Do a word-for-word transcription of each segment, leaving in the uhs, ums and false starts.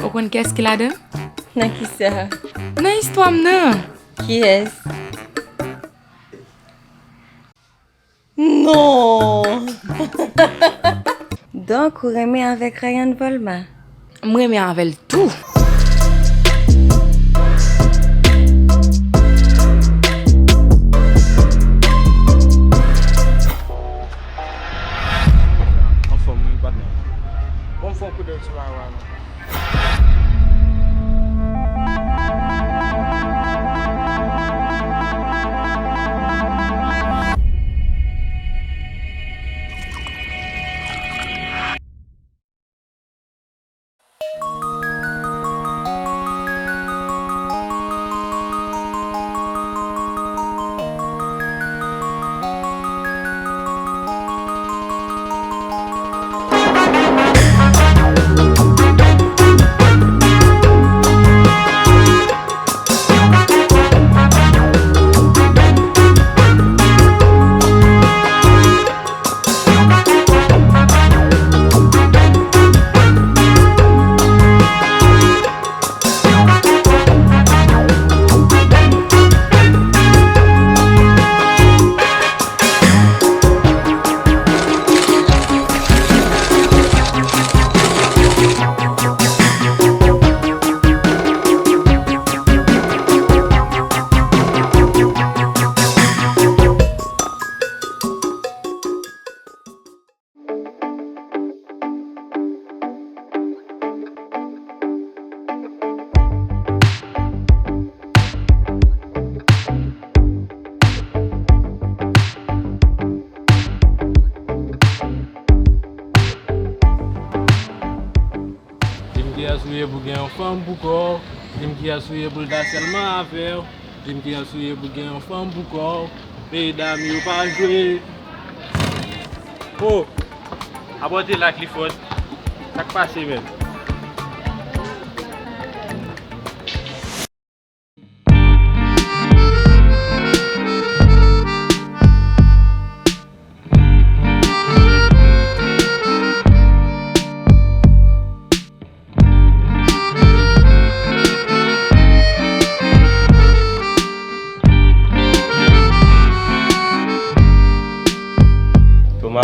Ou konn kiyès ki ladan? Nan kisa? Nan istwa m nan. Kiyès? Non! Donk, ou renmen avèk Ryan Volma? M renmen avè l tou. Anfòm, wi, patnè. Bon, m fè yon koudèy sou la, wi. Di m kiyès ou ye pou gen yon fanm pou kò w. Di m kiyès ou ye pou l ta sèlman avè w. Di m kiyès ou ye pou gen yon fanm pou kò w. Medam yo pa jwe. Oh! Abòte la Clifford. Sa k pase menm? Toma.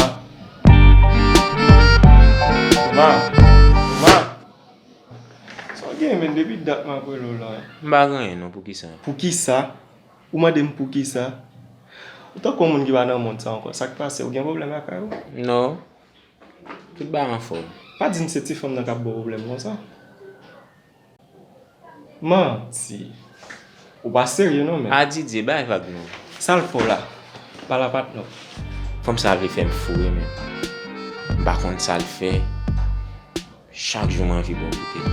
Toma. Toma. Sa w gen, men, depi dat m ap rele w la. M pa gen anyen non, poukisa? Poukisa? Ou mande m poukisa? Ou tankou yon moun ki pa nan mond sa ankò. Sa k pase? Ou gen pwoblèm lakay ou? Non. Tout bagay anfòm. Pa di m se ti fanm nan k ap ba w pwoblèm konsa. Manti. Ou pa serye non, men. A Didier, bay vag non. Sa l fè w la? Pale a patnè w. Fanm sa vle fè m fou wi, men. M pa konn sa l fè. Chak jou m anvi ba w kote m.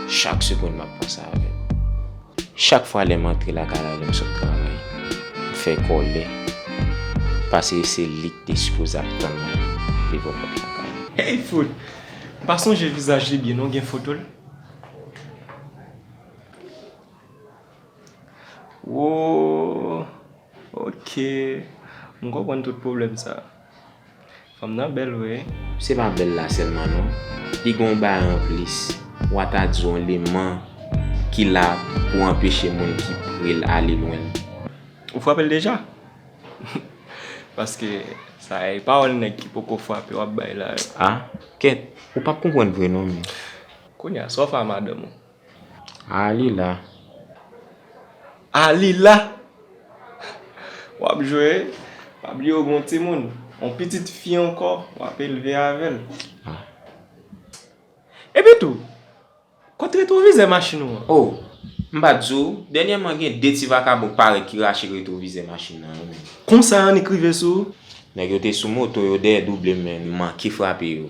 Chak segonn m ap panse avè l. Chak fwa lè m antre lakay la, lè m sot travay, m fè kòlè. Paske se li k te sipoze ap tann mwen devan pòt lakay la. Hey, fout! M pa sonje vizaj li byen non, gen foto l? Wo, oke. M konprann tout pwoblèm sa. Fanm nan bèl vre. Se pa bèl la sèlman non. Li gen yon bagay anplis. W a ta di yon eleman ki la pou anpeche moun ki pre l ale lwen l. Ou frape l deja? Paske sa e pawòl nèg ki poko frape w ap bay la yo. A, kèt, ou p ap konprann vre non, men. Kounye a, sa w fè a madanm ou? A li la. A li la! W ap jwe, pa bliye w gen yon timoun, yon pitit fi ankò, w ap elve avè l. A. Epi tou, kot retwovizè machin ou an? O, m pa t di w, dènyèman gen de ti vakabon k parèt ki rache retwovizè machin nan, wi, men. Konsa annik rive sou ou? Nèg yo te sou moto, yo dèyè double m, men m manke frape yo.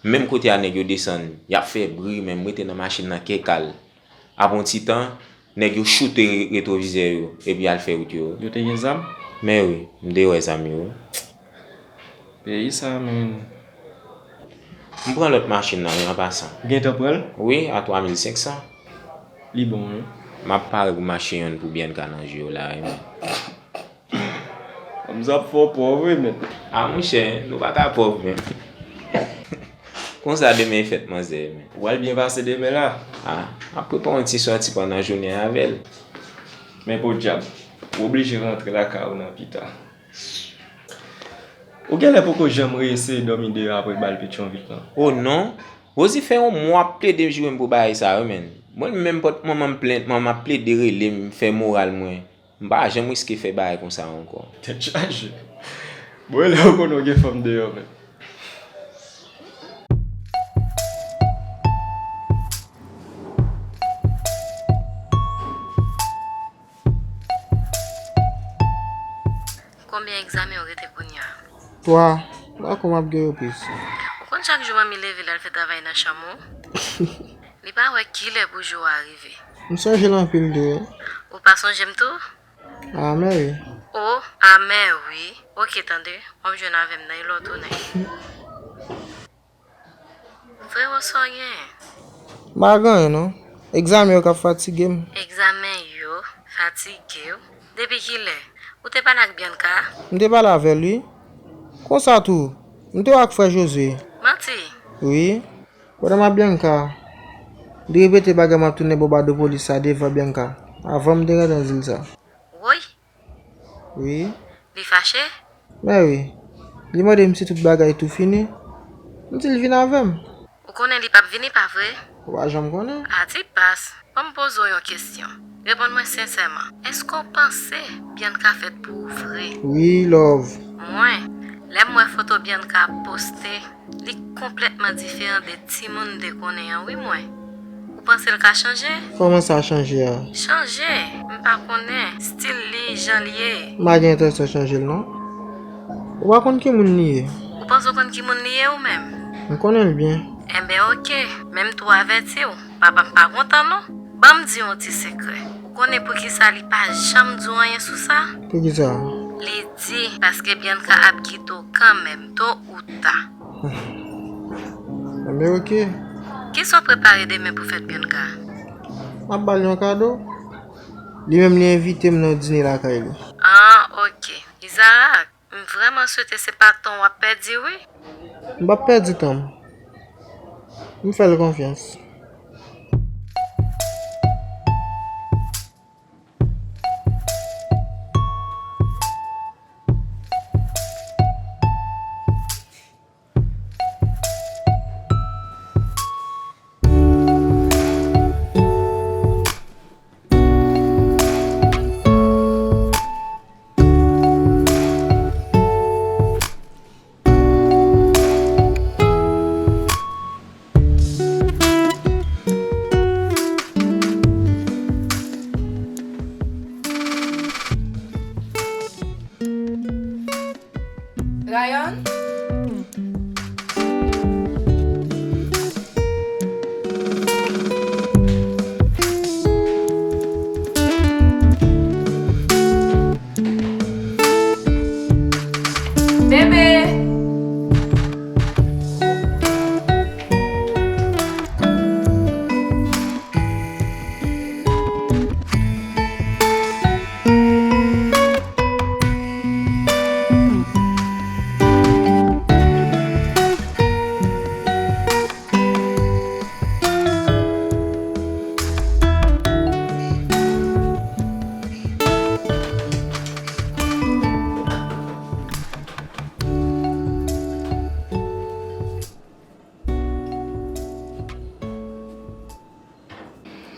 Menm kote a nèg yo desann, y ap fè bri, men m rete nan machin nan kè kal. Apre yon ti tan, nèg yo choute re-, retwovizè yo, epi y al fè wout yo. Yo te gen zam? Men wi, m te wè zam yo. Peyi sa, men. M pran lòt machin nan, wi, an pasan. Ou gentan pran l? Wi, a twa mil senk san. Li bon, wi. M ap pare pou m achte yonn pou Bianca nan je yo la, wi, men. Fanm sa ap fè w pòv wi, men. A, monchè, nou pa ka pòv, men. Konsa demen e fèt manzè, men. Ou pral byen pase demen la. Ah, m ap prepare yon ti sòti pandan jounen an avè l. Men podyab, ou oblije rantre lakay ou nan pita. Ou genlè poko janm reeseye dòmi deyò apre bal Petyonvil lan. Oh non! Rosie fè yon mwa ap plede joure m pou bagay sa yo, menn. Mwen menm pòt manman m plent, manman ap plede rele m, fè moral mwen. M pa janm riske fè bagay konsa ankò. Tèt chaje. Bon, e lè ou konnen w gen fanm deyò, menn. Konbyen egzamen w rete kounye a? Twa. M pa kwè m ap gen repriz. Ou konn chak jou manmi leve l al fè travay nan chanm ou? Li pa wè kilè pou jou a rive. M sonje l anpil tou wi. Ou pa sonje m tou? Amè wi. O, amè wi. Oke tande, w ap jwenn avè m nan yon lòt jounen. Frero, sa w genyen? M pa gen anyen non. Egzamen yo k ap fatige m. Egzamen yo fatige w? Depi kilè? Ou te pale ak Bianca? M te pale avè l wi. Konsa tou, m te wè ak frè Josué. Manti! Wi. Pandan m ap Bianca, li repete bagay m ap tounen bò Badopolis sa devan Bianca, avan m te rantre nan zil sa. Woy! Wi. Li fache? Mè wi. Li mande m si tout bagay tou fini. M di l vin avè m. Ou konnen li p ap vini, pa vre? Ou pa janm konnen. A ti pas, ban m poze w yon kesyon. Reponn mwen sensèman. Èske w panse Bianca fèt pou ou vre? Wi, love. Mwen, lè m wè foto Bianca ap poste, li konplètman diferan de timoun m te konnen an wi mwen. Ou panse l ka chanje? Kòman sa chanje a? Chanje? M pa konnen. Stil li, jan l ye. M pa gen entansyon chanje l non. Ou pa konn ki moun li ye. Ou panse w konn ki moun li ye ou menm? M konnen l byen. Enben oke, men m tou avèti w. Papa m pa kontan non. Ban m di w yon ti sekrè. Ou konnen poukisa li pa janm di w anyen sou sa? Poukisa? Li di paske Bianca ap kite w kanmenm, to ou ta. Enben oke. Kisa w prepare demen pou fèt Bianca? M ap ba l yon kado. Li menm li envite m nan yon dine lakay li. Ah, oke. Isaac, m vrèman swete se pa tan w ap pèdi wi. M p ap pèdi tan m. M fè l konfyans. Ryan? Bebe!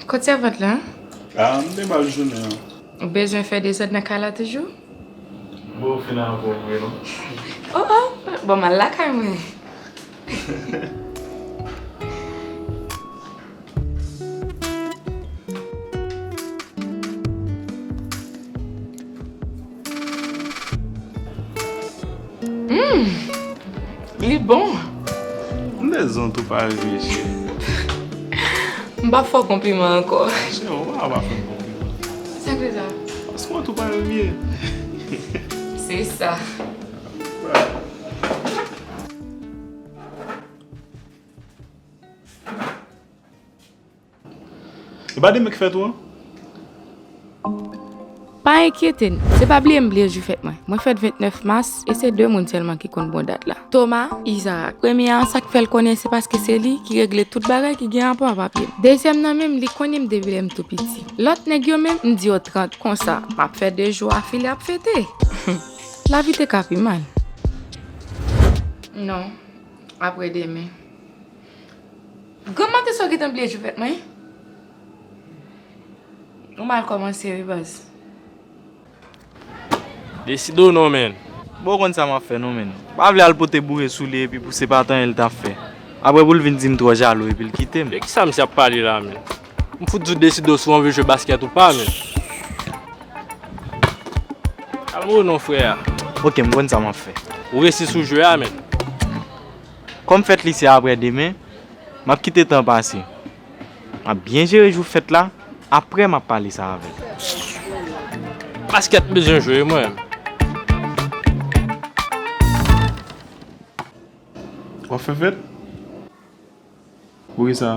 Kot sèvant la? Ah, m te ba l jounen an. Ou bezwen fè dezòd nan kay la toujou? Bon, ou fin avè m vre non. Oh, oh, bon, m al lakay mwen. Hmm, li bon. M bezwen tou pa vye cheri. M p ap fè w konpliman ankò. Cheri, ou pa, pa fè m konpliman. Sa k fè sa? Paske w tou pa vye. Se sa. E pa demen k fèt ou an? Pa enkyete n, se pa bliye m bliye jou fèt mwen. Mwen fèt vennèf mas, e se de moun sèlman ki konn bon dat la. Toma, Izarak. Premye a, sa k fè l konnen se paske se li ki regle tout bagay ki gen rapò a papye m. Dezyèm nan menm, li konnen m depi lè m tou piti. Lòt nèg yo menm, m di yo trant konsa, m ap fè de jou afile ap fete. Lavi te ka pi mal. Non, apre demen. Granm maten sa w gentan bliye jou fèt mwen? Ou mal kòmanse wi baz. Deside w non, menn. Bon, w konn sa m ap fè non, menn. Pa vle al pote boure sou li epi pou se pa t anyen l t ap fè. Apre pou l vin di m twò jalou epi l kite m. De kisa misye ap pale la, menn? M fout di w deside w si w anvi jwe baskèt ou pa, menn. Al mouri non, frè a. Ok, m konn sa m ap fè. Ou resi sou jwe a, menn. Kòm fèt li se apre demen, m ap kite tan pase. M ap byen jere jou fèt la, apre m ap pale sa avè l. Baskèt m bezwen jwe, mwen. W ap fè fèt? Poukisa?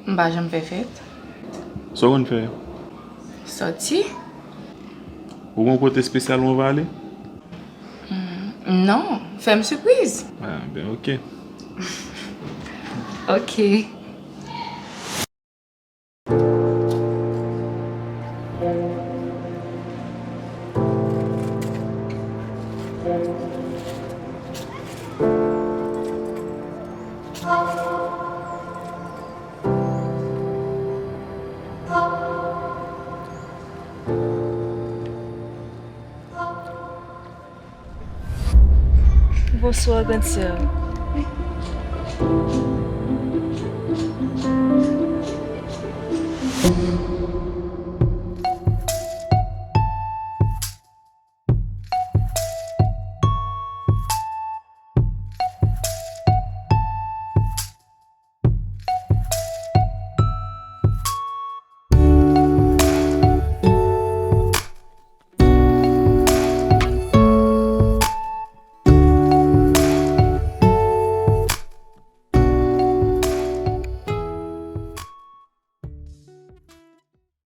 M pa janm fè fèt. Sa w konn fè? Sòti. Ou gen yon kote espesyal ou anvi ale? Hmm, non, fè m sipriz. Ah, ben, ok. Ok. Bonswa, grann sè.